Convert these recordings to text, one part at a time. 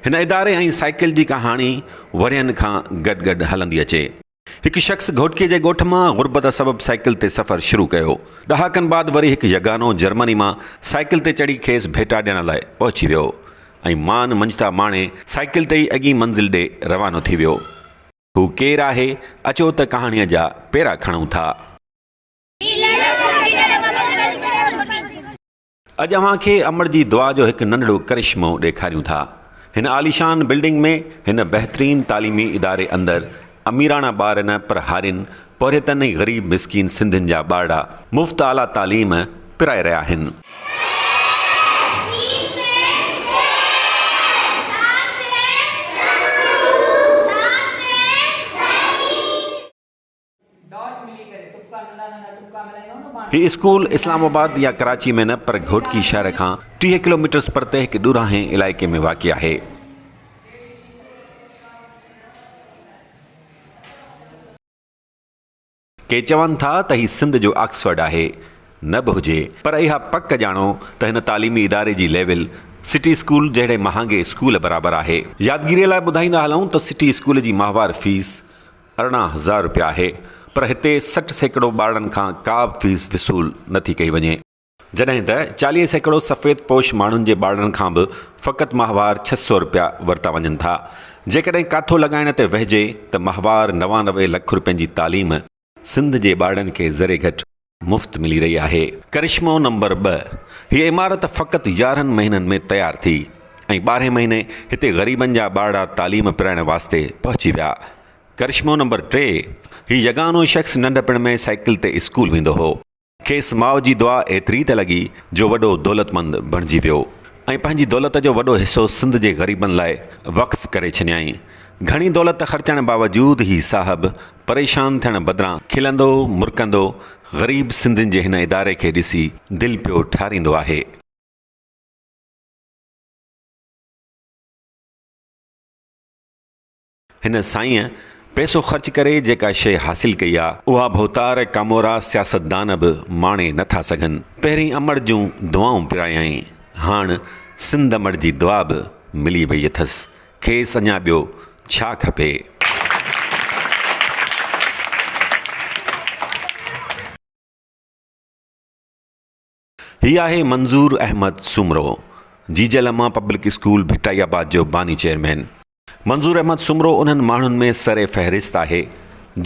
هن اداري ۽ سائيڪل جي ڪهاڻي ورهين کان گڏ گڏ هلندي اچي. هڪ شخص گهوٽڪي جي ڳوٺ مان غربت سبب سائيڪل تي سفر شروع ڪيو. ڏهاڪن بعد وري هڪ يگانو جرمني مان سائيڪل تي چڙهي کيس ڀيٽا ڏيڻ لاء پهچي ويو ۽ مان مڃتا ماڻي سائيڪل تي ئي اڳين منزل ڏي روانو ٿي ويو. هو ڪير آهي؟ اچو ته ڪهاڻيء جا پيرا کڻون ٿا. اڄ اوهان کي امڙ جي دعا جو هڪ ننڍڙو ڪرشمو ڏيکاريون ٿا. هن عاليشان بلڊنگ ۾ هن بهترين تعليمي اداري اندر اميراڻا ٻار نه پر هارين، پورهيتن ۽ غريب مسڪين سنڌين جا ٻارڙا مفت اعليٰ تعليم پرائي رهيا آهن. هي اسڪول اسلام آباد يا ڪراچي ۾ نه پر گهوٽڪي شهر کان 30 ڪلوميٽرز پرتي هڪ ڏورانهين علائقي ۾ واقع آهي. ڪي چون ٿا ته هي سنڌ جو آڪسفرڊ آهي، نه به هجي پر اها پڪ ڄاڻو ته هن تعليمي اداري جي ليول سٽي اسڪول جهڙي مهانگي اسڪول برابر آهي. يادگيري لاء ٻڌائيندا هلون ته سٽي اسڪول جي ماهوار فيس 18,000 رپيا آهي پر هتي 60% ٻارڙن کان ڪا به فيس وصول نه ٿي ڪئي وڃي. جڏهن ته 40% سفيد پوش ماڻهن جي ٻارڙن کان به فقط ماهوار 600 رپيا ورتا وڃن ٿا. جيڪڏهن ڪاٿو لڳائڻ تي وهجي ته ماهوار 99 لک رپين جي تعليم سنڌ جي ٻارڙن کي ذري گهٽ مفت ملي رهي آهي. ڪرشمو نمبر ٻه، هيء عمارت فقط 11 مهينن ۾ تيار ٿي ۽ ٻارهين مهيني هتي غريبن جا ٻارڙا تعليم پرائڻ واسطي پهچي ويا. ڪرشمو نمبر ٽي، هي يگانو شخص ننڍپڻ ۾ سائيڪل تي اسڪول ويندو هو. کيس ماء جي دعا ايتري ته لڳي جو وڏو دولتمند بڻجي ويو ۽ پنهنجي دولت جو وڏو حصو سنڌ جي غريبن لاء وقف ڪري ڇڏيائين. گهڻي دولت خرچڻ باوجود هي صاحب پريشان ٿيڻ بدران کلندو مرڪندو غريب سنڌين جي هن اداري کي ڏسي دل پيو ٺاريندو آهي. هن سائينء پئسو خرچ ڪري جيڪا شيء حاصل ڪئي آ، اها ڀوتار ڪامورا سياستدان به ماڻي نه ٿا سگهن. پهرين امڙ جون دعائون پرايائين، هاڻ سنڌ امڙ جي دعا به ملي وئي اٿس. کيس اڃا ٻيو ڇا کپي؟ هي آهي منظور احمد سومرو، جيجل اما پبلڪ اسڪول ڀٽائي آباد جو باني چيئرمين. منظور احمد سومرو انهن ماڻهن ۾ سر فهرست آهي،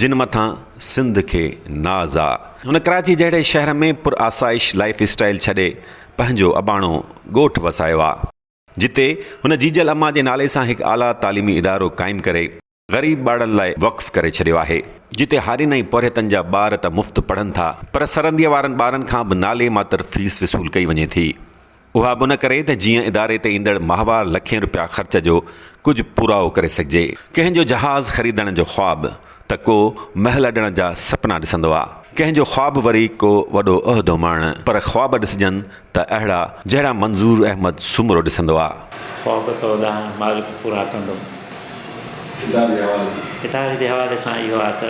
جن مٿان سنڌ کي ناز آ. هن ڪراچي جهڙي شهر ۾ پر آسائش لائيف اسٽائيل ڇڏي پنهنجو اباڻو ڳوٺ وسايو آ. جتي هن جيجل اما جي نالي سان هڪ اعليٰ تعليمي ادارو قائم ڪري غريب ٻارڙن لاء وقف ڪري ڇڏيو آهي، جتي هارين ۽ پورهيتن جا ٻار ته مفت پڙهن ٿا پر سرنديء وارن ٻارن کان به نالي ماتر فيس وصول ڪئي وڃي ٿي. اها به ان ڪري ته جيئن اداري تي ايندڙ ماهوار لکين رپيا خرچ جو ڪجهه پورائو ڪري سگهجي. ڪنهن جو جهاز خريدڻ جو خواب ته ڪو محل اڏڻ جا سپنا ڏسندو آ. ڪنهن جو خواب وري ڪو وڏو عهدو ماڻڻ. پر خواب ڏسجن ته اهڙا جهڙا منظور احمد سومرو ڏسندو آ. خواب ته اوڏانهن مالڪ پورا ڪندو. اداري جي حوالي سان. اداري جي حوالي سان اهو آ ته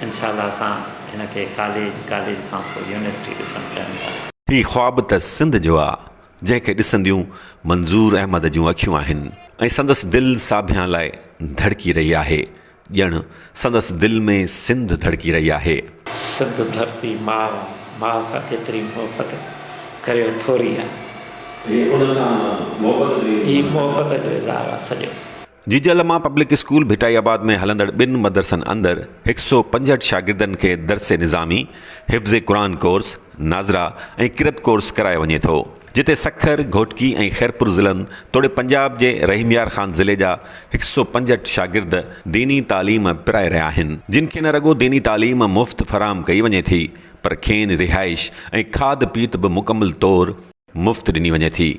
انشاء الله اسان هن کي ڪاليج، ڪاليج کان پوء يونيورسٽي ڏسڻ چاهيون ٿا. هي خواب ته سنڌ جو آ، جنهن کي ڏسنديون منظور احمد جون اکيون آهن ۽ سندس دل ساڀيان لاء ڌڙڪي رهي آهي. ڄڻ سندس دل ۾ سنڌ ڌڙڪي رهي آهي. سنڌ ڌرتي ماء آ، ماء سان جيتري محبت ڪريو ٿوري آ. هي ان سان محبت جو هي محبت جو اظهار آ سڄو. جيجل مان پبلڪ اسڪول ڀٽائي آباد ۾ هلندڙ ٻن مدرسن اندر هڪ سئو پنجهٺ شاگردن کي درس نظامي، حفظ قرآن ڪورس، ناظره ۽ قرت ڪورس ڪرايو وڃي ٿو. جتي سکر، گهوٽڪي ۽ خيرپور ضلعن توڙي پنجاب جي رحيم يار خان ضلعي جا 165 شاگرد ديني تعليم پرائي رهيا آهن، جن کي نه رڳو ديني تعليم مفت فراهم ڪئي وڃي ٿي پر کين رهائش ۽ کاڌ پيت به مڪمل طور مفت ڏني وڃي ٿي.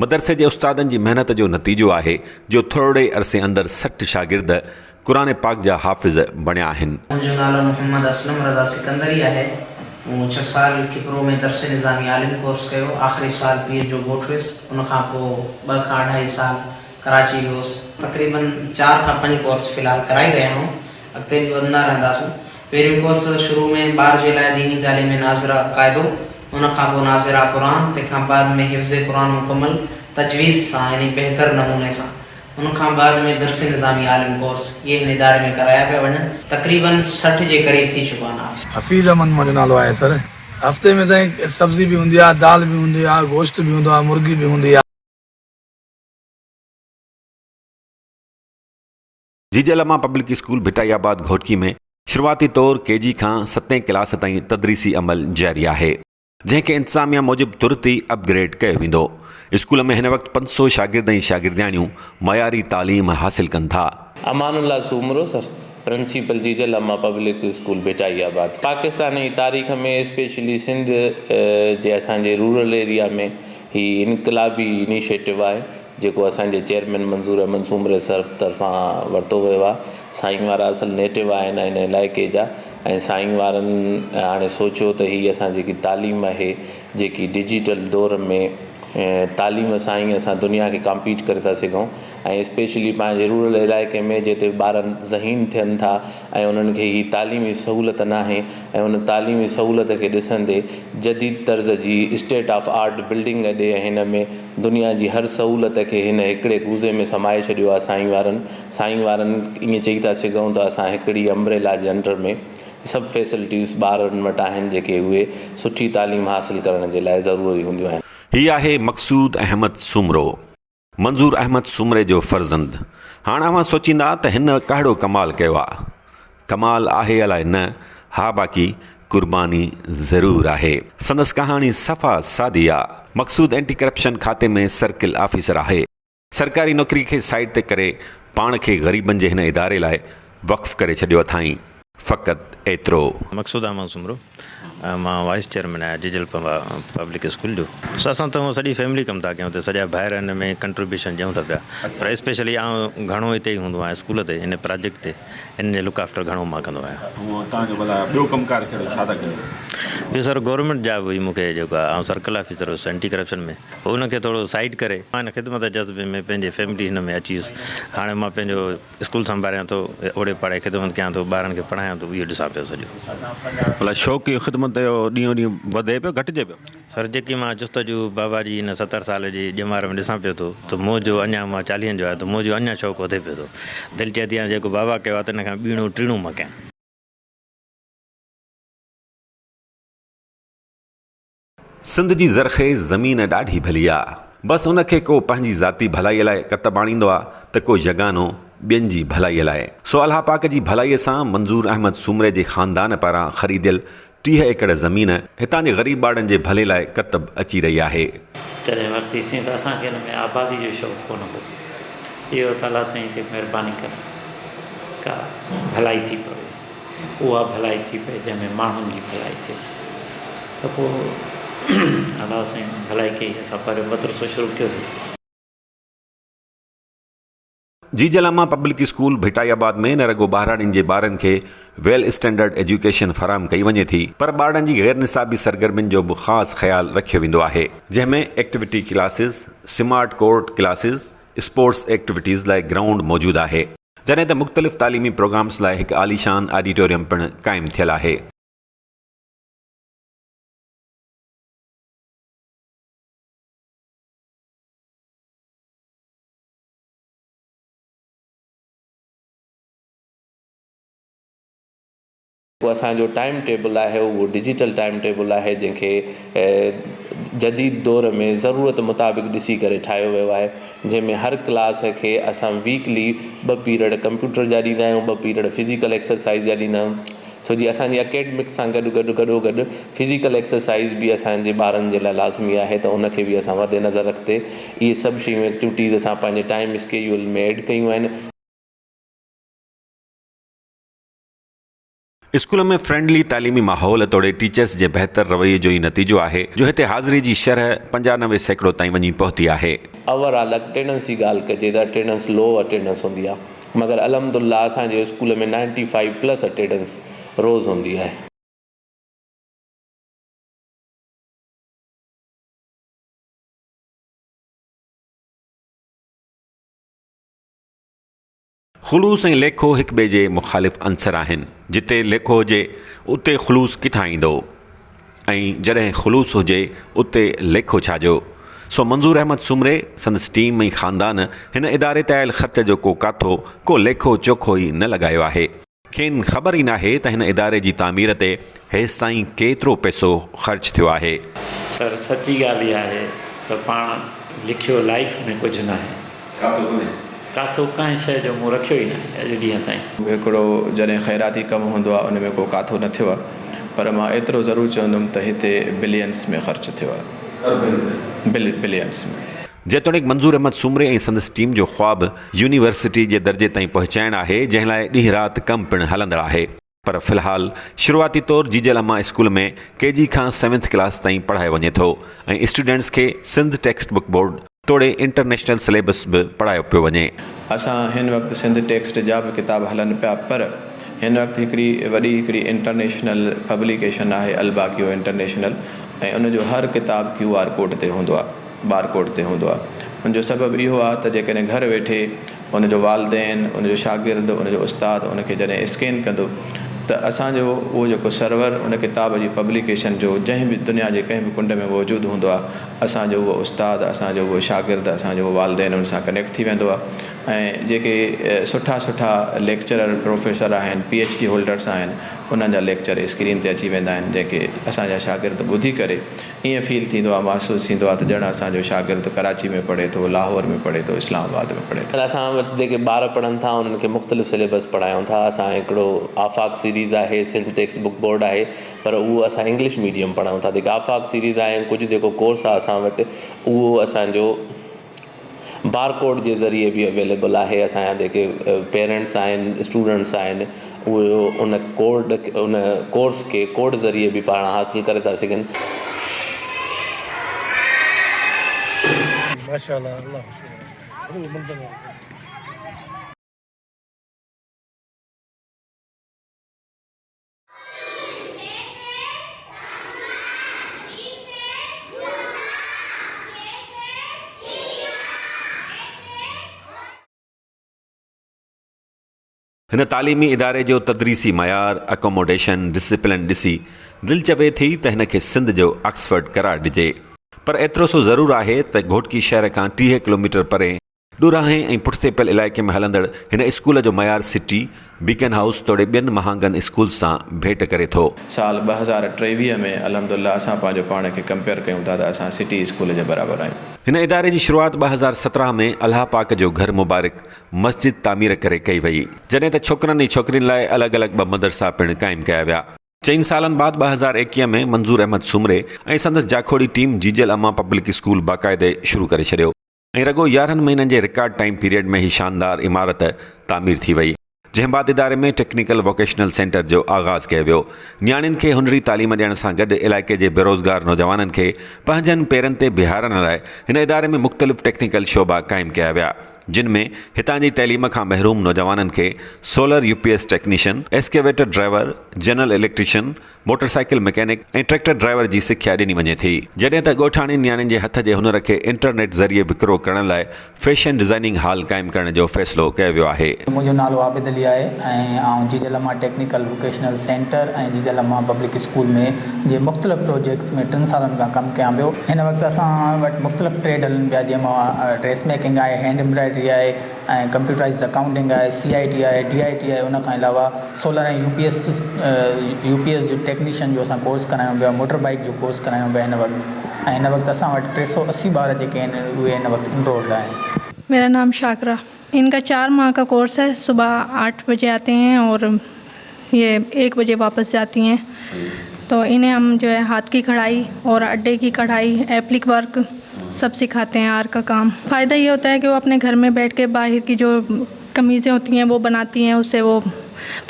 مدرسي جي استادن جي محنت جو نتيجو آهي جو ٿورڙي عرصي اندر 60 شاگرد قرآن پاڪ جا حافظ بڻيا آهن. منهنجو نالو محمد اسلم رضا سڪندري آهي. مون ڇهه سال کپرو ۾ درس نظامي عالم ڪورس ڪيو. آخري سال پيء جو ڳوٺ ويس. ان کان پوء ٻه کان اڍائي سال ڪراچي به هوس. تقريباً چار کان پنج ڪورس في الحال ڪرائي رهيا آهيون. اڳتي به وڌندا رهنداسون. پهريون ڪورس شروع ۾ ٻار جي لاء ديني تعليم ۾ ناظره قاعدو، ان کان پوء ناظره قرآن، تنهن کان بعد ۾ حفظ قرآن مڪمل تجويز سان يعني بهتر نموني سان. ان کان بعد ۾ درس نظامي عالم ڪورس اهي هن اداري ۾ ڪرايا پيا وڃن. تقريباً 60 جي قريب ٿي چڪو آهن آفيسر. حفيظ احمد منهنجو نالو آهي سر. هفتي ۾ سائين سبزي به هوندي آهي، دال به هوندي آهي، گوشت به هوندو آهي، مرغي به هوندي آهي. Jijal Aman public school Bhittai Abad Ghotki ۾ شروعاتي طور ڪي جي کان ستين ڪلاس تائين تدريسي عمل جاري آهي. جنهن کي انتظاميا موجب ترت ئي اپ گريڊ ڪيو ويندو. اسڪول ۾ هن وقت 500 شاگرد ۽ شاگردياڻيون معياري تعليم حاصل ڪن ٿا. Aman Ullah Soomro sir principal Jijal Aman public school Bhittai Abad. Pakistan جي تاريخ ۾ اسپيشلي سنڌ جي اسان جي رورل ايريا ۾ هي انقلابي انيشيٽو آهي جيڪو اسان جي چيئرمين منظور احمد سومري سر طرفان ورتو ويو آهي سائين وارا اصل نيٽو آهن هن علائقي جا ۽ سائين وارن هاڻي سوچيو ته هي اسان جيڪي تعليم آهي جيڪي ڊجيٽل دور ۾ تعليم سان ئي اسان دنيا کي ڪامپيٽ ڪري ٿا سگهون ۽ اسپيشلي پنهنجي رورل علائقي ۾ جتي ٻارن ذهين ٿين ٿا ۽ انهن کي هي تعليمي سهولت ناهي ۽ ان تعليمي سهولت کي ڏسندي جديد طرز جي اسٽيٽ آف آرٽ بلڊنگ اڏي ۽ هن ۾ دنيا جي هر سهولت کي هن هڪڙي ڪوزي ۾ سمائي ڇڏيو آهي سائين وارن سائين وارن ائين چئي ٿا سگهون ته اسان هڪڙي امبريلا جي انڊر ۾ سڀ فيسلٽيز ٻارن وٽ آهن جيڪي اهي سٺي تعليم حاصل ڪرڻ جي لاء ضروري هونديون آهن. هي آهي مقصود احمد سومرو، منظور احمد سومري جو فرزند. هاڻ اوهان سوچيندا ته هن ڪهڙو ڪمال ڪيو آ. ڪمال آهي الائي نه، ها باقي قرباني ضرور آهي. سندس ڪهاڻي صفا سادي آ. مقصود اينٽي ڪرپشن کاتي ۾ سرڪل آفيسر آهي. سرڪاري نوڪري کي سائيڊ تي ڪري پاڻ کي غريبن جي هن اداري لاء وقف ڪري ڇڏيو اٿائين. فقط ايترو. مقصود احمد سومرو، مان وائيس چيئرمين آهيان جيجل پبلڪ اسڪول جو. سو اسان ته هونء سڄي فيملي ڪم ٿا ڪيون اتي سڄا ڀائر ان ۾ ڪنٽريبيوشن ڏيون ٿا پيا پر اسپيشلي آئون گهڻو اتي ئي هوندو آهيان اسڪول تي ان پراجيڪٽ تي ان جي لڪ آفٽر گهڻو مان ڪندو آهيان. هونء توهان جو ڀلا ٻيو ڪم ڪار ڪهڙو ڇا ٿا ڪيو؟ ٻيو سر گورنمينٽ جاب هئي مون کي جيڪو آهي آئون سرڪل آفيسر هوس اينٽي ڪرپشن ۾. پوء ان کي ٿورو سائيڊ ڪري مان هن خدمت جذبي ۾ پنهنجي فيملي هن ۾ اچي ويس. هاڻي مان پنهنجو اسڪول سنڀاريان ٿو، اوڙي پاڙي خدمت ڪيان ٿو، ٻارن کي پڙهايان ٿو، اهو ڏسان پيو سڄو. ڀلا شوق اهو خدمت جو ڏينهون ڏينهن وڌي پيو گهٽجي پيو؟ سر جيڪي مان جستجو بابا جي هن 70 سال جي ڄمار ۾ ڏسان پيو ٿو ته منهنجو اڃا مان چاليهن جو آهيان ته منهنجو اڃا شوق وڌي پيو ٿو. دل چئي ٿي هاڻي جيڪو بابا ڪيو آهي ته ان کان ٻيڻو ٽيڻو مان ڪيان. سنڌ جي زرخيز زمين ڏاڍي ڀلي آ. بس ان کي ڪو پنهنجي ذاتي ڀلائيء لاء ڪتب آڻيندو آ ته ڪو يگانو ٻين جي ڀلائيء لاء. سو الله پاڪ جي ڀلائيء سان منظور احمد سومري جي خاندان پاران خريديل 30 ايڪڙ زمين هتان جي غريب ٻارڙن جي ڀلي لاء ڪتب اچي رهي آهي. جڏهن ورتيسين ته اسان کي ان ۾ آبادي جو شوق ڪونه هو. اهو ته الله سائين تي مهرباني ڪري ڪا ڀلائي ٿي پوي. اها ڀلائي ٿي پئي جنهن ۾ ماڻهن جي ڀلائي ٿئي ته پوء الله سائين ڀلائي ڪئي اسان پهريون مدرسو شروع ڪيوسين. Jijal Aman public school Bhittai Abad ۾ نه رڳو ٻهراڙين جي ٻارن کي ويل اسٽينڊرڊ ايجوڪيشن فراهم ڪئي وڃي ٿي پر ٻارڙن جي غير نصابي سرگرمين جو به خاص خيال رکيو ويندو آهي جنهن ۾ activity classes, smart court classes, sports activities لاء گرائونڊ موجود آهي. جڏهن ته مختلف تعليمي پروگرامز لاء هڪ عاليشان آڊيٽوريم پڻ قائم ٿيل آهي. جيڪو اسان جو ٽائيم ٽيبل آهي اهو ڊجيٽل ٽائيم ٽيبل آهي جنهن کي جديد دور ۾ ضرورت مطابق ڏسي ڪري ٺاهيو ويو آهي جنهن ۾ هر ڪلاس کي اسان ويڪلي ٻه پيرڊ ڪمپيوٽر جا ڏيندا آهيون ٻه پيرڊ فزيڪل ايڪسرسائز جا ڏيندا آهيون ڇو جي اسان جي اڪيڊمڪ سان گڏ گڏ گڏو گڏ فزيڪل ايڪسرسائز به اسان جي ٻارن جي لاء لازمي آهي ته ان کي به اسان مد نظر رکندي اهي سڀ شيون ايڪٽيوٽيز اسان پنهنجي ٽائيم اسڪيڊيول ۾ ايڊ ڪيون آهن. اسڪول ۾ فرينڊلي تعليمي ماحول توڙي ٽيچرز جي بهتر رويي جو ئي نتيجو آهي جو هتي حاضري جي شرح 95% تائين وڃي پهتي آهي. اوور آل اٽينڊنس جي ڳالهه ڪجي ته اٽينڊنس لو اٽينڊنس هوندي آهي مگر الحمد الله اسان جي school ۾ ninety five plus attendance روز هوندي آهي. خلوص ۽ ليکو هڪ ٻئي جي مخالف عنصر آهن. جتي ليکو هجي، اتي خلوص ڪٿان ايندو؟ ۽ جڏهن خلوص هجي، اتي ليکو ڇا جو؟ سو منظور احمد سومري، سندس ٽيم ۽ خاندان هن اداري تي آيل خرچ جو ڪو ڪاٿو، ڪو ليکو چوکو ئي نه لڳايو آهي. کين خبر ئي ناهي ته هن اداري جي تعمير تي هيستائين ڪيترو پئسو خرچ ٿيو آهي. سر سچي ڳالهه اها آهي ته پاڻ لکيو لائيف ۾ ڪجهه ناهي. ڪاٿو ڪونهي. ڪاٿو ڪنهن شيء جو مون رکيو ئي ناهي اڄ ڏينهن تائين. هڪڙو جڏهن خيراتي ڪم هوندو آهي ان ۾ ڪو ڪاٿو نه ٿيو آهي پر مان ايترو ضرور چوندم ته هتي بلينس ۾ خرچ ٿيو آهي. اربين ۾. بلينس ۾. جيتوڻيڪ منظور احمد سومري ۽ سندس ٽيم جو خواب يونيورسٽي جي درجي تائين پهچائڻ آهي جنهن لاء ڏينهن رات ڪم پڻ هلندڙ آهي پر في الحال شروعاتي طور جيجل اما اسڪول ۾ ڪي جي کان سيونٿ ڪلاس تائين پڙهايو وڃي ٿو ۽ اسٽوڊنٽس کي سنڌ ٽيڪسٽ بڪ بورڊ توڙي انٽرنيشنل سليبس به پڙهايو پيو وڃي. اسان هن وقت سنڌ ٽيڪسٽ جا به ڪتاب هلن پيا پر هن وقت هڪڙي وڏي هڪڙي انٽرنيشنل پبليڪيشن آهي الباقيو انٽرنيشنل ۽ ان جو هر ڪتاب ڪيو آر ڪوڊ تي هوندو آهي. بار ڪوڊ تي هوندو آهي ان جو سبب اهو آهي ته جيڪڏهن گهر ويٺي ان جو والدين ان جو شاگرد ان جو استاد ان کي جڏهن اسڪين ڪندو ته اسان جو اهو جيڪو سرور ان ڪتاب جي پبليڪيشن جو جنهن به دنيا جي ڪنهن به ڪنڊ ۾ موجود هوندو آهي اسان جو اهو استاد اسان جو اهو شاگرد اسان جو اهو والدين ان سان ڪنيڪٽ ٿي ويندو آهي ۽ جيڪي سٺا سٺا ليڪچرر پروفيسر آهن پي ايڇ ڊي هولڊرس آهن انهن جا ليڪچر اسڪرين تي اچي ويندا آهن جنهن کي اسان جا شاگرد ٻڌي ڪري ائين فيل ٿيندو آهي، محسوس ٿيندو آهي ته ڄڻ اسان جو شاگرد ڪراچي ۾ پڙهي ٿو، لاهور ۾ پڙهي ٿو، اسلام آباد ۾ پڙهي ٿو. اسان وٽ جيڪي ٻار پڙهن ٿا انهن کي مختلف سليبس پڙهايون ٿا. اسان هڪڙو آفاق سيريز آهي، سنڌ ٽيڪسٽ بڪ بورڊ آهي پر اهو اسان انگلش ميڊيم پڙهايون ٿا. جيڪا آفاق سيريز آهي ۽ ڪجهه جيڪو ڪورس آهي اسان وٽ اهو اسان جو بار ڪوڊ جي ذريعي به اويليبل آهي. اسان جا جيڪي پيرنٽس آهن اسٽوڊنٽس آهن اهي ان ڪوڊ ان ڪورس کي ڪوڊ ذريعي به پاڻ حاصل ڪري ٿا سگهن. ماشاءالله الله خوش. هن تعليمي اداري جو تدريسي معيار، اڪوموڊيشن، ڊسيپلين ڏسي دل چوي ٿي ته هن کي سنڌ جو آڪسفرڊ قرار ڏجي. پر ايترو سو ضرور آهي ته گهوٽڪي شهر کان 30 ڪلوميٽر پري ڏورانهين ۽ پٺتي پيل علائقي ۾ هلندڙ هن اسڪول جو معيار سٽي، بيڪن هائوس توڙي ٻين مهانگن اسڪولز سان ڀيٽ ڪري ٿو. سال 2023 ۾ الحمد الله اسان پنهنجو پاڻ کي ڪمپيئر ڪيون ٿا ته اسان سٽي اسڪول جي برابر آهيون. هن اداري جي شروعات 2017 ۾ الله پاڪ جو گهر مبارڪ مسجد تعمير ڪري ڪئي وئي. جڏهن ته ڇوڪرن ۽ ڇوڪرين لاء الڳ الڳ ٻه مدرسا پڻ قائم ڪيا ويا. چئن سالن بعد 2021 ۾ منظور احمد سومري ۽ سندس جاکوڙي team Jijal Aman public school باقاعدي شروع ڪري ڇڏيو. ۽ رڳو 11 مهينن جي رڪارڊ ٽائيم پيريڊ ۾ هي شاندار عمارت تعمير ٿي وئي، جنهن بعد اداري ۾ ٽيڪنيڪل ووڪيشنل سينٽر جو آغاز ڪيو ويو. نياڻين کي هنري تعليم ڏيڻ سان گڏ علائقي جي بيروزگار نوجوانن کي پنهنجن پيرن تي بيهارڻ لاء هن اداري ۾ مختلف ٽيڪنيڪل شعبا قائم ڪيا ويا، جن ۾ هتان جي تعليم کان محروم نوجوانن کي solar U P S technician, excavator driver, general electrician, motor cycle mechanic ۽ tractor driver جي سکيا ڏني وڃي ٿي. جڏهن ته ڳوٺاڻين نياڻين جي هٿ جي هنر کي انٽرنيٽ ذريعي وڪرو ڪرڻ لاء فيشن ڊزائننگ هال قائم ڪرڻ جو فيصلو ڪيو ويو آهي. منهنجو نالو عابد علي آهي ۽ آئون Jijal Aman technical vocational centre ۽ Jijal Aman public school ۾ جي مختلف پروجيڪٽس ۾ ٽن سالن کان ڪم ڪيان پيو. هن وقت اسان وٽ مختلف ٽريڊ هلن پيا جنهن مان ڊريس ميڪنگ آهي، هينڊ ايمبرائڊري آهي ۽ ڪمپيوٽرائيزڊ اڪائونٽنگ آهي، سي I ٽي آهي، ڊي I ٽي آهي ان کان علاوه solar ۽ U P S U P S جو ٽيڪنيشن جو اسان ڪورس ڪرايون پيا موٽر بائيڪ جو ڪورس ڪرايون پيا هن وقت ۽ هن وقت اسان وٽ 380 ٻار جيڪي آهن اهي هن وقت انرولڊ آهن. मेरा नाम शाकरा इनका 4 माह का कोर्स है सुबह 8 बजे आते हैं और ये 1 बजे वापस जाती हैं तो इन्हें हम जो है हाथ की कढ़ाई और अड्डे की कढ़ाई एप्लिक वर्क सब सिखाते हैं आर का काम फ़ायदा ये होता है कि वो अपने घर में बैठ के बाहर की जो कमीज़ें होती हैं वो बनाती हैं उससे वो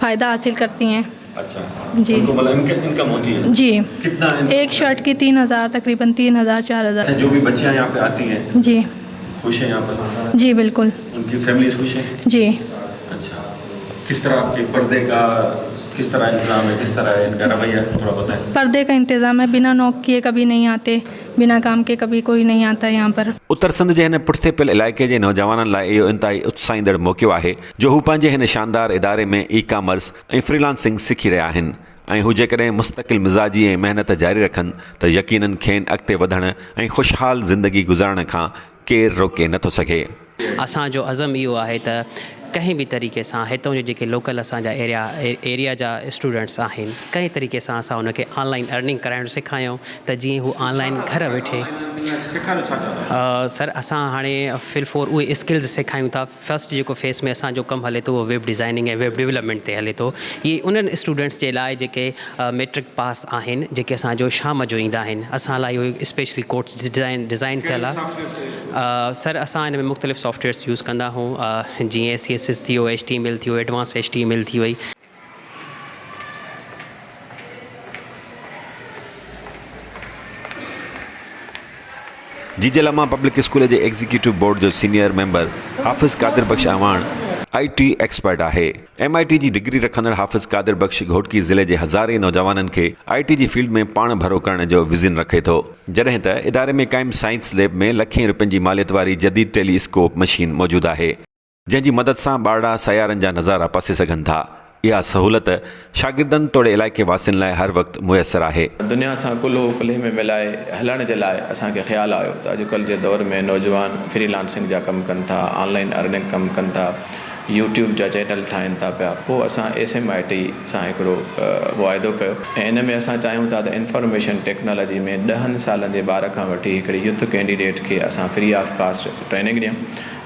फ़ायदा हासिल करती हैं। अच्छा जी। उनको मतलब इनकम होती है? जी। कितना इनकम एक शर्ट की 3000 तकरीबन 3000 4000। अच्छा, जो भी बच्चियाँ यहाँ पे आती हैं जी। खुश हैं यहाँ पर? जी बिल्कुल। उनकी फैमिलीज खुश हैं? जी। अच्छा, किस तरह आपके पर्दे का किस तरह इंतजाम है, किस तरह है इनका रवैया, थोड़ा बताएं। पर्दे का इंतज़ाम है, बिना नॉक किए कभी नहीं आते, बिना काम के कभी कोई नहीं आता यहाँ पर। اتر سنڌ جي هن پٺتي پيل علائقي جي نوجوانن لاء اهو انتهائي اتساهيندڙ موقعو آهي جو هو پنهنجي هن شاندار اداري ۾ اي ڪامرس ۽ فري لانسنگ سکي رهيا آهن ۽ هو جيڪڏهن مستقل مزاجي ۽ محنت جاري رکن ته يقينن کين اڳتي وڌڻ ۽ خوشحال زندگي گذارڻ کان ڪير روڪي نٿو سگهي. اسان جو عزم اهو آهي ته ڪنهن به طريقي سان هتون جي جيڪي لوڪل اسان جا ايريا ايريا جا اسٽوڊنٽس آهن ڪنهن طريقي سان اسان ان کي آن لائن ارننگ ڪرائڻ سکايون ته جيئن هو آن لائن گهر ويٺي سر اسان هاڻي في الفور اهي اسڪلز سکايون ٿا فرسٽ جيڪو فيس ۾ اسان جو ڪم هلي ٿو اهو ويب ڊيزائننگ ۽ ويب ڊولپمينٽ تي هلي ٿو اهي انهن اسٽوڊنٽس جي لاء جيڪي ميٽرڪ پاس آهن جيڪي اسان جو شام جو ايندا آهن اسان لاء اهو اسپيشلي ڪورس ڊيزائن ڊيزائن ٿيل آهي سر اسان ان ۾ مختلف سافٽ ويئرس يوز ڪندا آهيون جيئن سي ايس ايس ٿي ويو ايڇ ٽي ايم ايل ٿي ويو advance H T M L ٿي وئي. جيجل امان پبلڪ اسڪول جي ايگزيڪيوٽو بورڊ جو senior member Hafiz Qadir Bakhsh Awan I T expert آهي. ايم I ٽي جي ڊگري رکندڙ حافظ قادر بخش گهوٽڪي ضلعي جي هزارين نوجوانن کي آء ٽي جي فيلڊ ۾ پاڻ ڀرو ڪرڻ جو ويزن رکي ٿو. جڏهن ته اداري ۾ قائم سائنس ليب ۾ لکين روپين جي ماليت واري جديد ٽيلي اسڪوپ مشين موجود آهي. جنهن جي مدد سان ٻارڙا سيارن جا نظارا پسي سگهن ٿا. اها سهولت شاگردن توڙي علائقي واسين لاء هر وقت ميسر آهي. دنيا سان ڪلهو ڪلهي ۾ ملائي هلڻ جي لاء اسان کي خيال آيو ته اڄڪلهه جي دور ۾ نوجوان فري لانسنگ جا ڪم ڪن ٿا، آن لائن ارننگ ڪم ڪن ٿا، يوٽيوب جا چينل ٺاهين ٿا پيا پوء اسان ايس ايم I ٽي سان هڪڙو معاهدو ڪيو ۽ ان ۾ اسان چاهيون ٿا ته انفارميشن ٽيڪنالاجي ۾ ڏهن سالن جي ٻار کان وٺي هڪڙي يوٿ ڪينڊيڊيٽ کي اسان فري آف ڪاسٽ ٽريننگ ڏيون.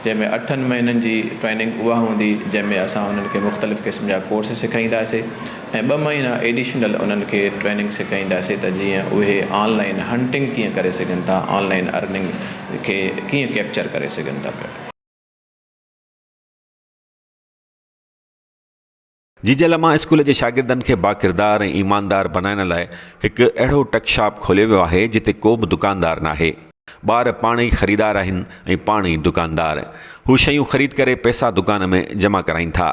جنهن ۾ اٺن مهينن جي ٽريننگ اها هوندي جنهن ۾ اسان انهن کي مختلف قسم جا ڪورس سکائينداسي ۽ ٻه مهينا ايڊيشنل انهن کي ٽريننگ سکائينداسي ته جيئن اهي آن لائن هنٽنگ ڪيئن ڪري سگهن ٿا آن لائن ارننگ کي ڪيئن ڪيپچر ڪري سگهن ٿا پيا. جيجل امان اسڪول جي شاگردن کي باڪردار ۽ ايماندار بنائڻ لاء هڪ اهڙو ٽڪ شاپ کوليو ويو آهي جتي ڪو به دڪاندار ناهي. ٻار پاڻ ئي خريدار آهن ۽ پاڻ ئي دڪاندار. هو شيون خريد ڪري پئسا دڪان ۾ جمع ڪرائين ٿا.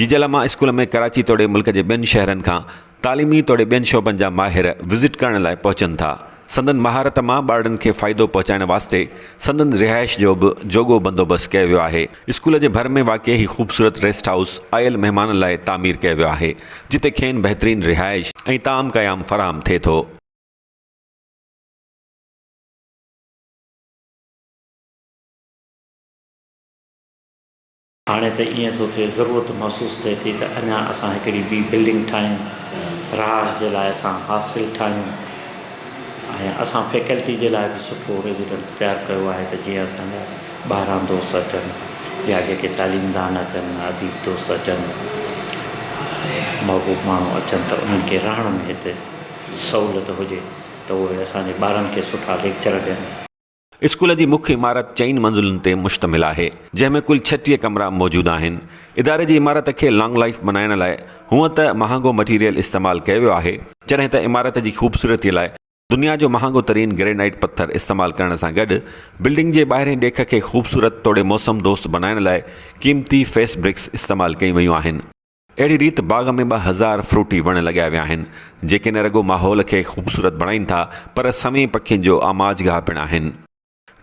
جيجل امان اسڪول ۾ ڪراچي توڙي ملڪ جي ٻين شهرن کان تعليمي توڙي ٻين شعبن جا ماهر وزٽ ڪرڻ لاء پهچن ٿا. سندن مهارت مان ٻارڙن کي فائدو پهچائڻ واسطي سندن رهائش جو به جوڳو بندوبست ڪيو ويو آهي. اسڪول جي ڀر ۾ واقع هي خوبصورت ريسٽ هائوس آيل مهمانن لاء تعمير ڪيو ويو آهي، جتي کين بهترين رهائش ۽ طعام قيام فراهم ٿئي ٿو. هاڻي ته ائين ٿو ٿئي ضرورت محسوس ٿئي ٿي ته اڃا اسان هڪڙي ٻي بلڊنگ ٺاهيون، رهائش جي لاء اسان هاسٽل ٺاهيون ۽ اسان فيڪلٽي جي لاء به سٺو ريزيڊنس تيار ڪيو آهي ته جيئن اسان جا ٻاهران دوست اچن يا جيڪي تعليمدان اچن، اديب دوست اچن، محبوب ماڻهو اچن ته انهن کي رهڻ ۾ هتي سهولت هجي ته اهي اسان جي ٻارن کي سٺا ليڪچر ڏين. اسڪول جي مک عمارت چئن منزلن تي مشتمل آهي، جنهن ۾ ڪل 36 ڪمرا موجود آهن. اداري جي عمارت کي لانگ لائيف بنائڻ لاء هونء ته مهانگو مٽيريل استعمال ڪيو ويو آهي، جڏهن ته عمارت جي خوبصورتي لاء دنيا جو مهانگو ترين گرينائيٽ پٿر استعمال ڪرڻ سان گڏ بلڊنگ جي ٻاهرين ڏيک کي خوبصورت توڙي موسم دوست بنائڻ لاء قيمتي فيس برڪس استعمال ڪيون ويون آهن. اهڙي ريت باغ ۾ 2000 فروٽي وڻ لڳايا ويا آهن، جيڪي نه رڳو ماحول کي خوبصورت بڻائين ٿا، پر سوين پکين جو آماجگاهه پڻ آهن.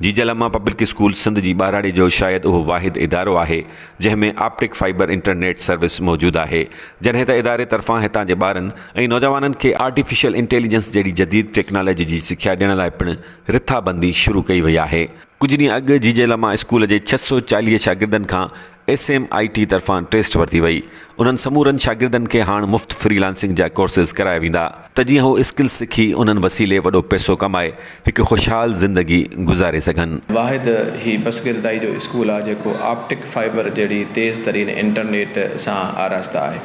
جيجل اما پبلڪ اسڪول سنڌ جي ٻهراڙي جو شايد اهو واحد ادارو آهي، جنهن ۾ آپٽڪ فائبر انٽرنيٽ سروس موجود آهي، جڏهن ته اداري طرفان هتان جي ٻارن ۽ نوجوانن کي آرٽيفيشل انٽيليجنس جهڙي جديد ٽيڪنالاجي جي سکيا ڏيڻ لاء پڻ رٿابندي شروع ڪئي وئي آهي. ڪجهه ڏينهن اڳ جيجل اما اسڪول جي 640 شاگردن کان ايس ايم I ٽي طرفان ٽيسٽ ورتي وئي. انهن سمورن شاگردن کي هاڻ مفت فري لانسنگ جا ڪورسز ڪرايا ويندا ته جيئن هو اسڪلز سکي انهن وسيلي وڏو پئسو ڪمائي هڪ خوشحال زندگي گذاري سگهن. واحد هي پسگردائي جو اسڪول آهي جيڪو آپٽڪ فائبر جهڙي تيز ترين انٽرنيٽ سان آراسته آهي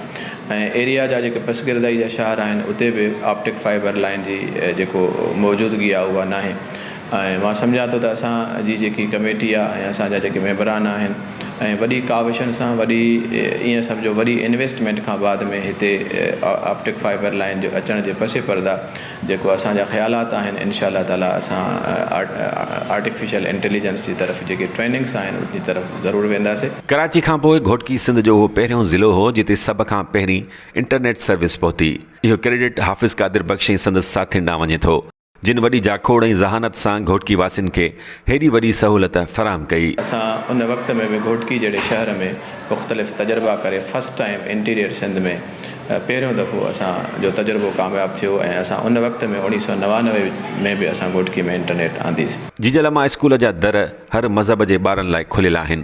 ۽ ايريا جا جيڪي پسگردائي جا شهر آهن اتي به آپٽڪ فائبر لائين جي جيڪو موجودگي آهي اها ناهي. ۽ مان سمجهان ٿو ته اسان جي جيڪي ڪميٽي آ ۽ اسان جا جيڪي ميمبران آهن ۽ وڏي ڪاوشن سان وڏي ائين سمجهو وڏي انويسٽمينٽ کان بعد ۾ هتي آپٽڪ فائبر لائين جو اچڻ جي پس پرده جيڪو اسان جا خيالات آهن انشاء الله تعالي اسان آرٽيفيشل انٽيليجنس جي طرف جيڪي ٽريننگس آهن ان جي طرف ضرور وينداسي. ڪراچي کان پوء گهوٽڪي سنڌ جو اهو پهريون ضلعو هو جتي سڀ کان پهرين انٽرنيٽ سروس پهتي. اهو ڪريڊٽ حافظ قادر بخش ۽ سندس ساٿين ڏانهن وڃي ٿو. جن وڏي جاکوڙ ۽ ذهانت سان گهوٽڪي واسين کي هيڏي وڏي سهولت فراهم ڪئي. اسان ان وقت ۾ به گهوٽڪي جهڙي شهر ۾ مختلف تجربا ڪري فرسٽ ٽائيم انٽيريئر سنڌ ۾ پهريون دفعو اسان جو تجربو ڪامياب ٿيو ۽ اسان ان وقت ۾ اوڻيهه سئو 99 ۾ به اسان گهوٽڪي ۾ انٽرنيٽ آنديسين. جيجل اما اسڪول جا در هر مذهب جي ٻارن لاء کليل آهن.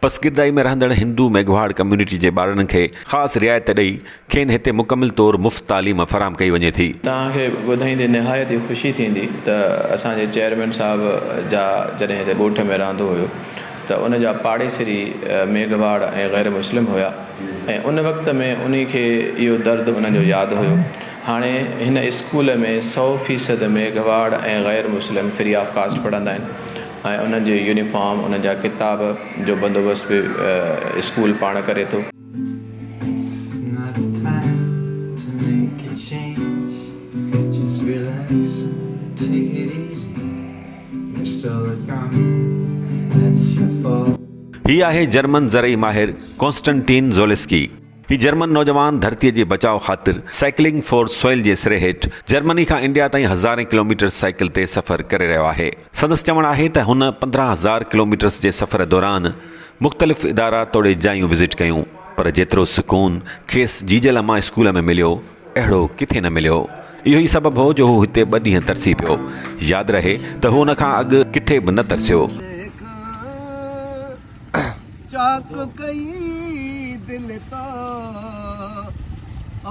پسگردائي ۾ رهندڙ هندو ميگهواڙ ڪميونٽي جي ٻارڙن کي خاص رعايت ڏئي کين هتي مڪمل طور مفت تعليم فراهم ڪئي وڃي ٿي. توهان کي ٻڌائيندي نهايت ئي خوشي ٿيندي ته اسان جي چيئرمين صاحب جا جڏهن هتي ڳوٺ ۾ رهندو هيو ته ان جا پاڙيسري ميگهواڙ ۽ غير مسلم هيا ۽ ان وقت ۾ انهي کي اهو درد انهن جو ياد هيو هاڻي هن اسڪول ۾ 100% ميگهواڙ ۽ غير مسلم فري آف ڪاسٽ پڙهندا آهن. ۽ انهن جي يونيفارم، انهن جا ڪتاب جو بندوبست به اسڪول پاڻ ڪري ٿو. It's not the time to make a change Just relax and take it easy You're still young, that's your fault. هي آهي جرمن زرعي ماهر ڪونسٽنٽين زولسڪي. هي جرمن نوجوان ڌرتيء جي بچاء خاطر سائيڪلنگ فار سوئل جي سري هيٺ جرمني کان انڊيا تائين هزارين ڪلوميٽرز سائيڪل تي سفر ڪري رهيو آهي. سندس چوڻ آهي ته هن 15 هزار ڪلوميٽرز جي سفر دوران مختلف ادارا توڙي جايون وزٽ ڪيون پر جيترو سڪون کيس جيجل اما اسڪول ۾ مليو اهڙو ڪٿي نه مليو. اهو ئي سبب هو جو هو هتي ٻه ڏينهن ترسي پيو. ياد رهي ته هو ان کان اڳ ڪٿي به نه ترسيو. چاڪ ڪئي دل تو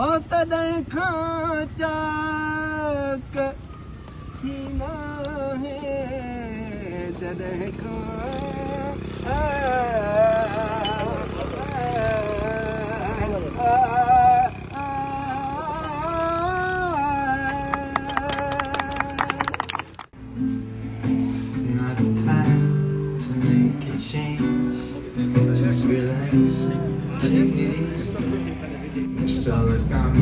او تڏهن کان چاڪ ٿي ناهي جڏهن کان. It's not the time to make a change Just relax and take it easy You're still young,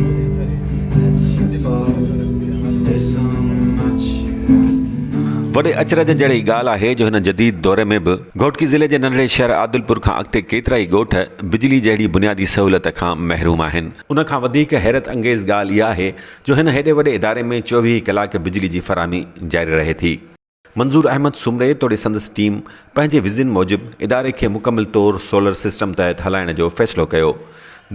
that's your fault There's so much you have to know وڏي اچرج جهڙي ڳالهه آهي جو هن جديد دور ۾ به گهوٽڪي ضلعي جي ننڍڙي شهر عادلپور کان اڳتي ڪيترائي ڳوٺ بجلي جهڙي بنيادي سهولت کان محروم آهن. ان کان وڌيڪ حيرت انگيز ڳالهه اها آهي جو هن هيڏي وڏي اداري ۾ 24 ڪلاڪ بجلي جي فراهمي جاري رهي ٿي. منظور احمد سومري توڙي سندس ٽيم پنهنجي ويزن موجب اداري کي مڪمل طور سولر سسٽم تحت هلائڻ جو فيصلو ڪيو.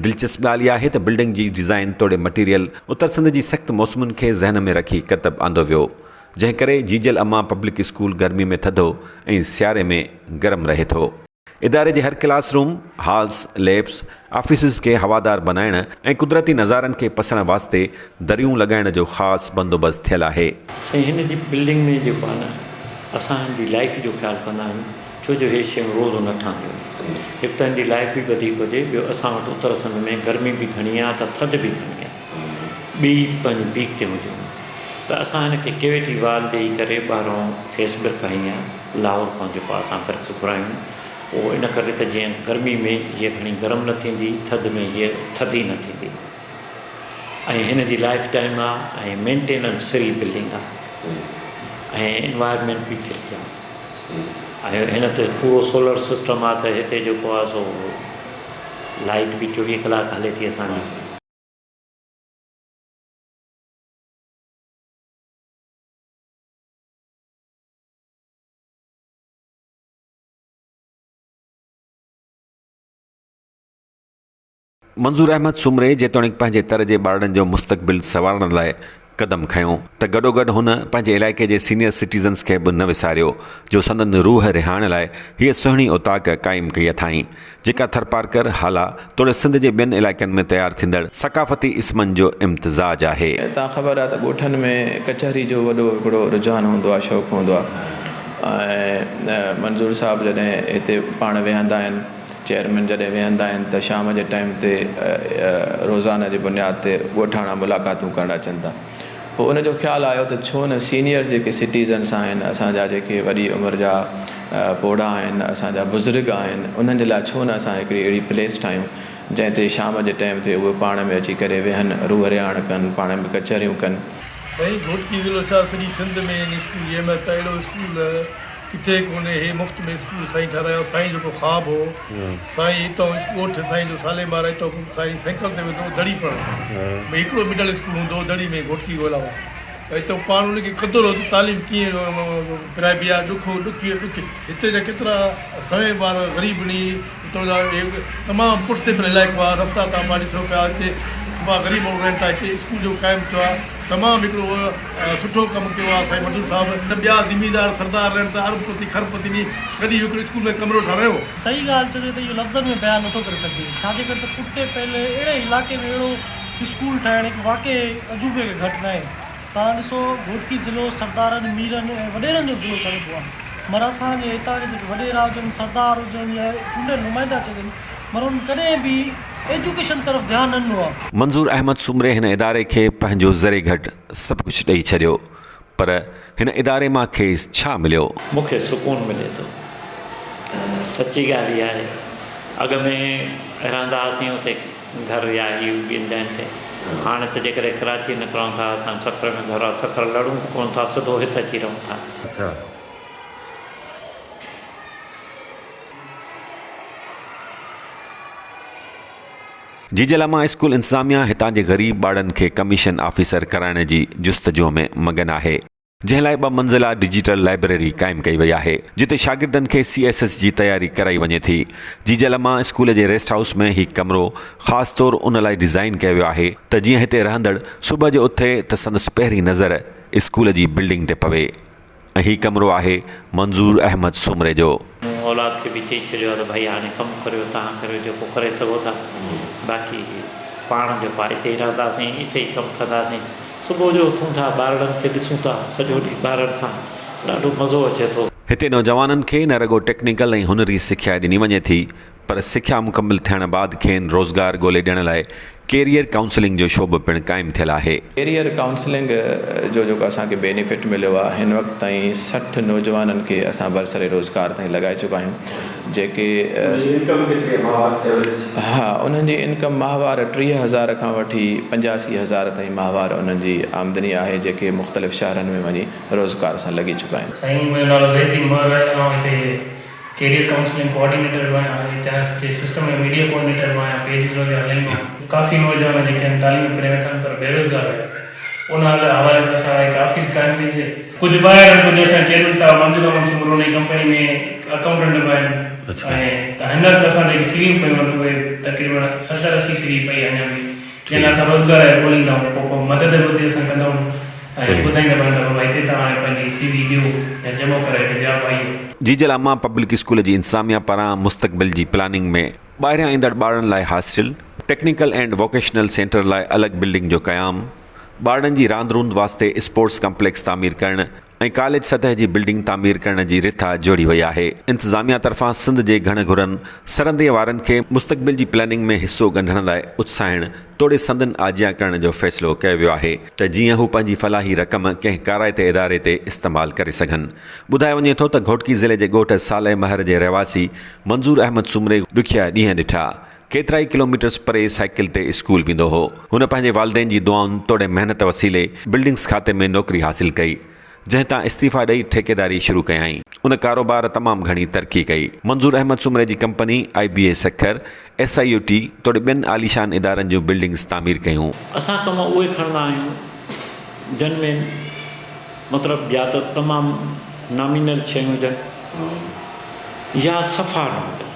دلچسپ ڳالهه اها آهي ته بلڊنگ جي ڊيزائن توڙي مٽيريل اتر سنڌ جي سخت موسمن کي ذهن ۾ رکي ڪتب آندو ويو، جنهن ڪري جيجل اما پبلڪ اسڪول گرمي ۾ ٿڌو ۽ سياري ۾ گرم رهي ٿو. اداري جي هر classroom, halls, labs, offices کي هوادار بنائڻ ۽ قدرتي نظارن کي پسڻ واسطي دريون لڳائڻ جو خاص بندوبست ٿيل آهي. سائين هن جي بلڊنگ ۾ جيڪو آهي نه اسان هن جي لائيف جو خيال ڪندا آهيون ڇو جو هي شيون روز نه ٺهنديون آهن هڪ ته هن جي لائيف به وڌيڪ هجي ٻيو اسان وٽ اتر سنڌ ۾ گرمي به گهڻي آهي ته ٿڌ به گهڻي آهي ٻئي پنهنجي پيڪ تي هونديون آهن ته اسان هن کي ڪيويٽي وال ڏئي ڪري ٻاهرون فيس برڪ هنئي آهي. لاهور کان جيڪو اسان برڪ گهرايون اهو ان ڪري ته جيئن گرمي ۾ هيء گهڻي گرم نه ٿيندي ٿڌ ۾ هيء ٿڌي نه ٿيندي ۽ هن جي لائف ٽائيم آ ۽ مينٽيننس فري بلڊنگ آ ۽ انوائرمينٽ به فري آ ۽ هن تي پورو سولر سسٽم آ ته هتي جيڪو آ سو لائيٽ به 24 ڪلاڪ هلي ٿي اسان جي. منظور احمد سومري جيتوڻيڪ پنهنجي تر جي ٻارڙن جو مستقبل سنوارڻ لاء قدم کنيو ته گڏوگڏ هن پنهنجي علائقي جي سينيئر سٽيزنز کي به نه وساريو جو سندن روح رهاڻ لاء هيء سهڻي اوطاق قائم ڪئي اٿائين جيڪا ٿرپارڪر، هالا توڙي سنڌ جي ٻين علائقن ۾ تيار ٿيندڙ ثقافتي اسمن جو امتزاج آهي. تان خبر آهي ته ڳوٺن ۾ ڪچهري جو وڏو هڪڙو رجحان هوندو آهي شوق هوندو آهي ۽ منظور صاحب جڏهن هتي پاڻ ويهندا آهن چيئرمين جڏهن ويهندا آهن ته شام جي ٽائيم تي روزانه جي بنياد تي ڳوٺاڻا ملاقاتون ڪرڻ اچن ٿا پوء ان جو خيال آيو ته ڇو نه سينيئر جيڪي سٽيزنس آهن اسان جا جيڪي وڏي عمر جا پوڙها آهن اسان جا بزرگ آهن انهن جي لاء ڇو نه اسان هڪڙي اهڙي پليس ٺاهيون جنهن تي شام جي ٽائيم تي اهي پاڻ ۾ اچي ڪري ويهن روح رهاڻ ڪن پاڻ ۾ ڪچهريون ڪن. سائين گهوٽڪي ضلعو ڇا سڄي سنڌ ۾ ان اسڪول جي اهميت آهي اهڙو اسڪول ڪٿي ڪونهي هي مفت ۾ اسڪول سائين ٺهرايو سائين جيڪو خواب هو سائين هتان ڳوٺ سائين جو صالح مار هتان سائين سائيڪل تي ويندو هو دڙي پڙهڻ ڀئي هڪڙو مڊل اسڪول هوندو هو دڙي ۾ گهوٽڪي کان علاوه. هتان پاڻ ان کي قدر هو ته تعليم ڪيئن پرائبي آهي ڏکو ڏکي ڏکي هتي جا ڪيترا سوين ٻار غريب ني هتان جا اهي تمام پٺتي پيل علائقو آهي رستا تان پاڻ ڏسو پيا هتي صفا غريب ماڻهو رهن ٿا هتي اسڪول جو قائم ٿيو آهي تمام هڪڙو سٺو ڪم ڪيو آهي سائين منظور صاحب ٻيا زميندار سردار رهن ٿا ارب پتي کرب پتي ني ڪڏهن هڪڙو اسڪول ۾ ڪمرو ٺهرايو. صحيح ڳالهه چئجي ته اهو لفظن ۾ بيان نٿو ڪري سگهجي ڇا جي ڪري ته پٺتي پيل اهڙي علائقي ۾ اهڙو اسڪول ٺاهڻ هڪ واقعي عجوبي کان گهٽ ناهي. توهان ڏسو گهوٽڪي ضلعو سردارن، ميرن ۽ وڏيرن جو ضلعو سڏبو آهي مگر اسان جي هتان جا جيڪي وڏيرا هجن، سردار هجن يا چونڊيل نمائندا چئجن مگر انهن ڪڏهن به ايجوڪيشن طرف ڌيان نه ڏنو آهي. منظور احمد سومري هن اداري کي پنهنجو ذري گهٽ سڀ ڪجهه ڏئي ڇڏيو پر هن اداري مان کيس ڇا مليو؟ مون کي سڪون ملي ٿو. سچي ڳالهه اها آهي اڳ ۾ رهندا هئاسين اتي گهر يا هي ٻين جاين تي هاڻي ته جيڪڏهن ڪراچي نڪرون ٿا اسان سکر ۾ گهر آ سکر لڙون به ڪونه ٿا سڌو هت اچي رهون ٿا. اڇا. جيجل امان اسڪول انتظاميا هتان جي غريب ٻارڙن کي ڪميشن آفيسر ڪرائڻ جي جستجو ۾ مگن آهي. جنهن لاء ٻه منزله ڊجيٽل لائبريري قائم ڪئي وئي آهي، جتي شاگردن کي سي ايس ايس جي تياري ڪرائي وڃي ٿي. جيجل امان اسڪول جي ريسٽ هائوس ۾ هي ڪمرو خاص طور ان لاء ڊيزائن ڪيو ويو آهي ته جيئن هتي رهندڙ صبح جو اٿي ته سندس پهرين نظر اسڪول جي بلڊنگ تي پوي ۽ هي ڪمرو آهي منظور احمد سومري جو. مون اولاد کي به چئي ڇڏيو آهي ته ڀائي هاڻي ڪم ڪريو توهان ڪريو جيڪو ڪري سگهو ٿا باقي پاڻ جيڪو آهي اتي ئي رهنداسين اتي ئي ڪم ڪنداسين. صبح جو اٿون ٿا ٻارڙن کي ڏسون ٿا سڄو ڏينهن ٻارن سان ڏاڍو مزو اچي ٿو. هتي نوجوانن کي نه رڳو ٽيڪنيڪل ۽ هنري سکيا ڏني وڃي ٿي پر سکيا مڪمل ٿيڻ بعد کين روزگار ڳولي ڏيڻ لاء ڪيريئر ڪائونسلنگ جو شعبو پڻ قائم ٿيل آهي. ڪيريئر ڪائونسلنگ جو جيڪو اسان کي بينيفٽ مليو آهي هن وقت تائين 60 نوجوانن کي اسان برسر روزگار تائين لڳائي چڪا آهيون جيڪي ها انهن جي انڪم ماهوار 30 هزار کان وٺي 85 هزار تائين ماهوار انهن جي آمدني آهي جيڪي مختلف شهرن ۾ وڃي روزگار سان لڳي چڪا آهن. سائين منهنجو نالو زيد الدين مهر آهي آئون هتي ڪيريئر ڪائونسلنگ ڪوآرڊينيٽر به آهيان ۽ هتي جي سسٽم ۾ ميڊيا ڪوآرڊينيٽر به آهيان پيجز وغيره هلائيندو آهيان ڪافي نوجوان جيڪي آهن تعليم پري ويٺا آهن پر بيروزگار هيا ان حوالي سان اسان هڪ آفيس قائم ڪئي سي ڪجهه ٻاهر آهن ڪجهه اسان جي چيئرمين صاحب منظور احمد سومرو ان جي ڪمپني ۾ اڪائونٽنٽ به آهن ۽ ته هن وقت اسان جيڪي سي ويون پيون آهن اهي تقريبن 70 80 سي وي پئي آهي اڃا به جنهن لاء اسان روزگار لاء ڳوليندا آهيون پوء پوء مدد به اتي اسان ڪندا آهيون ۽ ٻڌائيندا به رهندا آهيون بابا هتي توهان هاڻي پنهنجي سي وي ڏيو يا جمع ڪرائي هتي جاب آئي آهي. جيجل اما پبلڪ اسڪول جي انتظاميا پاران مستقبل جي پلاننگ ۾ ٻاهريان ايندڙ ٻارڙن لاء hostel, technical and vocational centre لاء الڳ بلڊنگ جو قيام، ٻارڙن جي راند روند واسطي اسپورٽس ڪمپليڪس تعمير ڪرڻ ۽ ڪاليج سطح جي بلڊنگ تعمير ڪرڻ جي رٿا جوڙي وئي آهي. انتظاميا طرفان سنڌ جي گهڻ گهرن سرندي وارن کي مستقبل جي پلاننگ ۾ حصو ڳنڍڻ لاء اتساهڻ توڙي سندن آجيان ڪرڻ جو فيصلو ڪيو ويو آهي ته جيئن هو پنهنجي فلاحي رقم ڪنهن ڪارائتي اداري تي استعمال ڪري سگهن. ٻڌايو وڃي ٿو ته گهوٽڪي ضلعي جي ڳوٺ صالح مهر جي رهواسي منظور احمد سومري ڏکيا ڏينهن ڏٺا. ڪيترائي ڪلوميٽرز پري سائيڪل تي اسڪول ويندو هو. هن پنهنجي والدين جي دعائن توڙي محنت وسيلي بلڊنگس کاتي ۾ نوڪري حاصل ڪئي، جنهن تان استعيفيٰ ڏئي ٺيڪيداري شروع ڪيائين. ان ڪاروبار تمام گهڻي ترقي ڪئي. منظور احمد سومري جي company I B A Sukkur, S I U T توڙي ٻين عاليشان ادارن جون بلڊنگس تعمير ڪيون. اسان ڪم اهي کڻندا آهيون جن ۾ مطلب يا ته تمام نامينل شيون هجن يا صفا نه هجن.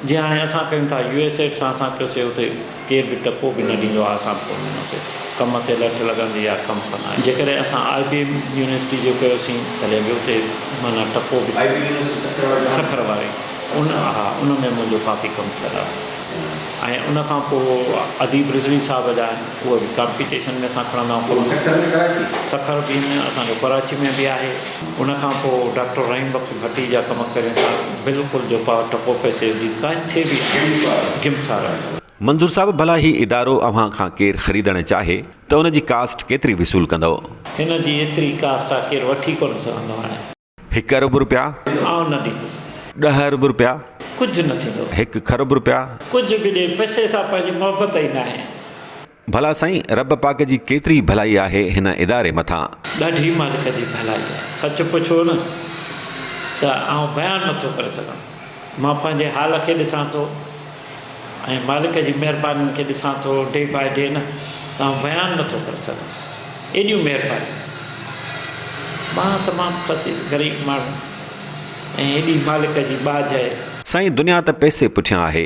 جيئن هاڻي اسان ڪيون ٿا يو ايس ايڊ سان اسان ڪيوسي اتي ڪير به ٽڪو به نه ڏيندو آهي اسان به ڪونه ڏنوسي ڪم تي لٺ لڳندي آهي ڪم ڪندا آهيون جيڪڏهن اسان آء بي ايم يونيورسٽي جو ڪيوسين تڏهن به اتي معنيٰ ٽڪو به سکر واري ان ها ان ۾ منهنجو ڪافي ڪم ٿيل آهي ۽ ان کان پوء اديب رضوي صاحب جا آهن اهي به ڪامپيٽيشن ۾ اسان کڻندا آهيون سکر به آهن اسان جو ڪراچي ۾ به آهي. ان کان پوء ڊاڪٽر رحيم بخش ڀٽي جا ڪم ڪريون ٿا بلڪل جو پاء ٽڪو پئسي جي ڪاٿي به گمسار آهي. منظور صاحب ڀلا هي ادارو اوهان کان ڪير خريدڻ چاهي ته ان جي ڪاسٽ ڪيتري وصول ڪندؤ؟ هن جي ايتري ڪاسٽ آ ڪير وٺي ڪونه سگهندو هاڻي. هڪ ارب روپيا. آئون نه ڏيندس. 10 ارب روپيا. ڪجهه نه ٿيندو. هڪ کرب روپيا. ڪجهه به ڏي پئسي سان پنهنجي محبت ئي ناهي. ڀلا سائين رب پاڪ جي ڪيتري ڀلائي آهي هن اداري مٿان. ڏاڍي مالڪ جي ڀلائي آهي. سچ پڇو نه ته آئون بيان نه ٿو ڪري سگهان. مان پنهنجي حال کي ڏسان ٿو ۽ مالڪ جي مهربانين کي ڏسان ٿو ڊي باء ڊي نه ته آئون بيان نه ٿو ڪري سگهان. ايڏيون مهربانيون. مان تمام خسيس غريب ماڻهو ۽ ايڏي مالڪ جي ٻاجهه آهي. سائين دنيا ته پئسي پٺيان آهي.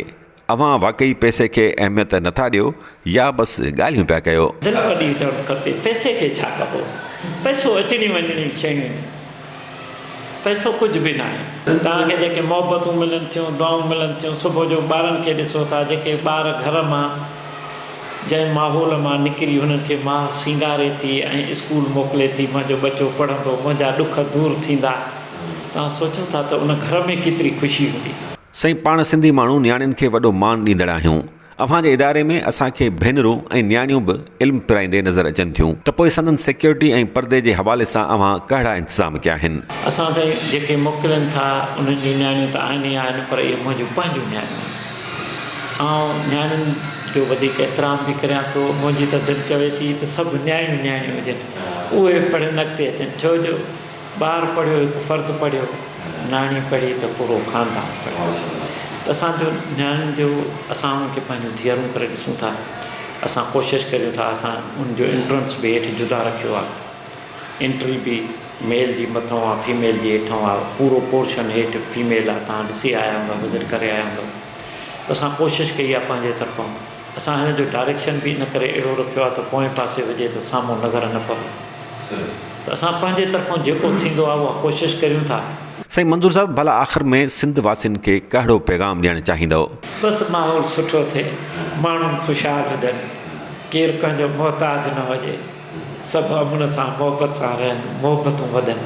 اوهان واقعي پئسي کي اهميت نٿا ڏيو يا بس ڳالهيون پيا ڪيو. دل وڏي هجڻ کپي پئسي کي ڇا ڪبو پئسو اچڻي وڃڻي شيون آهن پئسو ڪجهه به ناهي. توهان کي جيڪي محبتون ملن ٿيون دعائون ملن ٿيون صبح جو ٻارن کي ڏسو ٿا جيڪي ٻار گهر مان جنهن ماحول مان نڪري هنن کي ماء سينگاري ٿي ۽ اسڪول موڪلي ٿي منهنجو ٻچو پڙهندو منهنجا ڏک دور ٿيندا توهان سوچو ٿا ته ان گهر ۾ ڪيتري خوشي هوندي. سائين پاڻ سنڌي ماڻهو نياڻين کي وڏو مان ڏيندڙ آهيون. اوهان جي اداري ۾ اسان کي ڀينرون ۽ نياڻيون به علم پرائيندي نظر اچن ٿيون ته پوء سندن سيڪيورٽي ۽ پردي جي حوالي سان اوهان ڪهڙا انتظام ڪيا آهن؟ اسان سائين جيڪي موڪلين ٿا انهن جون نياڻيون ته آهن ئي آهن پر اهي منهنجون پنهنجون نياڻيون آهن. آئون نياڻين جو وڌيڪ احترام به ڪريان ٿو. منهنجي ته دل چوي ٿي ته سڀ نياڻيون نياڻيون هجن اهي پڙهن اڳتي اچن ڇو جو ٻار پڙهيو هڪ فرد پڙهيو، نياڻي پڙهي ته پورو خاندان پڙهيو. ته اسان جو نياڻين جو اسان انهن کي پنهنجون ڌيئرون ڪري ڏسون ٿا. اسان ڪوشش ڪريون ٿا اسان ان جو انٽرنس به هيٺ جدا رکيو آهي. انٽري به ميل جي مٿئون آهي فيميل جي هيٺئون آهي. پورو پورشن هيٺ فيميل آهي توهان ڏسي آيا هوندؤ وزٽ ڪري آيا هوندؤ. ته اسان ڪوشش ڪئي آهي پنهنجي طرفان. اسان هن جو ڊائريڪشن به ان ڪري اهڙو رکيو آهي ته پوئين پاسي هجي ته سامهون نظر نه پوي ته اسان پنهنجي طرفون جيڪو ٿيندو آهي اها ڪوشش ڪريون ٿا. سائين منظور صاحب ڀلا آخر ۾ سنڌ واسين کي ڪهڙو پيغام ڏيڻ چاهيندؤ؟ بس ماحول سٺو ٿئي، ماڻهو خوشحال هجن، ڪير ڪنهن جو محتاج نه هجي، سڀ امن سان محبت سان رهن، محبتون وڌن،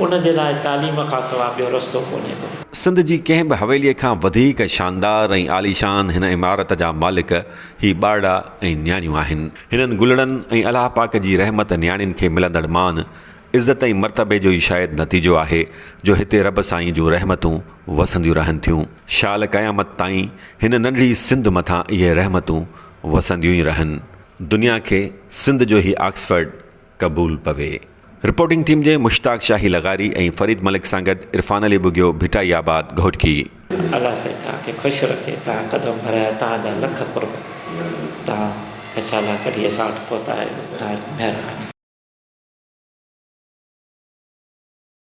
ان جي لاء تعليم کان سوا ٻيو رستو ڪونهي ڪو. سنڌ جي ڪنهن به حويليء کان وڌيڪ شاندار ۽ عاليشان هن عمارت جا مالڪ هي ٻارڙا ۽ نياڻيون آهن. هنن گلڙن ۽ الله پاڪ جي رحمت نياڻين کي ملندڙ مان، عزت ۽ مرتبي جو ئي شايد نتيجو آهي جو هتي رب سائين جون رحمتون وسنديون رهن ٿيون. شال قيامت تائين هن ننڍڙي سنڌ مٿان اهي رحمتون وسنديون ئي رهن. دنيا کي سنڌ جو هي آڪسفرڊ قبول پوي. رپورٽنگ ٽيم جي مشتاق شاهي لغاري ۽ فريد ملڪ سان گڏ عرفان علي ٻگهيو ڀٽائي آباد گهوٽڪي. الله سائين توهان کي خوش رکي توهان قدم ڀرايا توهان جا لک قرب توهان ڪشالا ڪڍي اسان وٽ پهتا آهيو توهان جي مهرباني.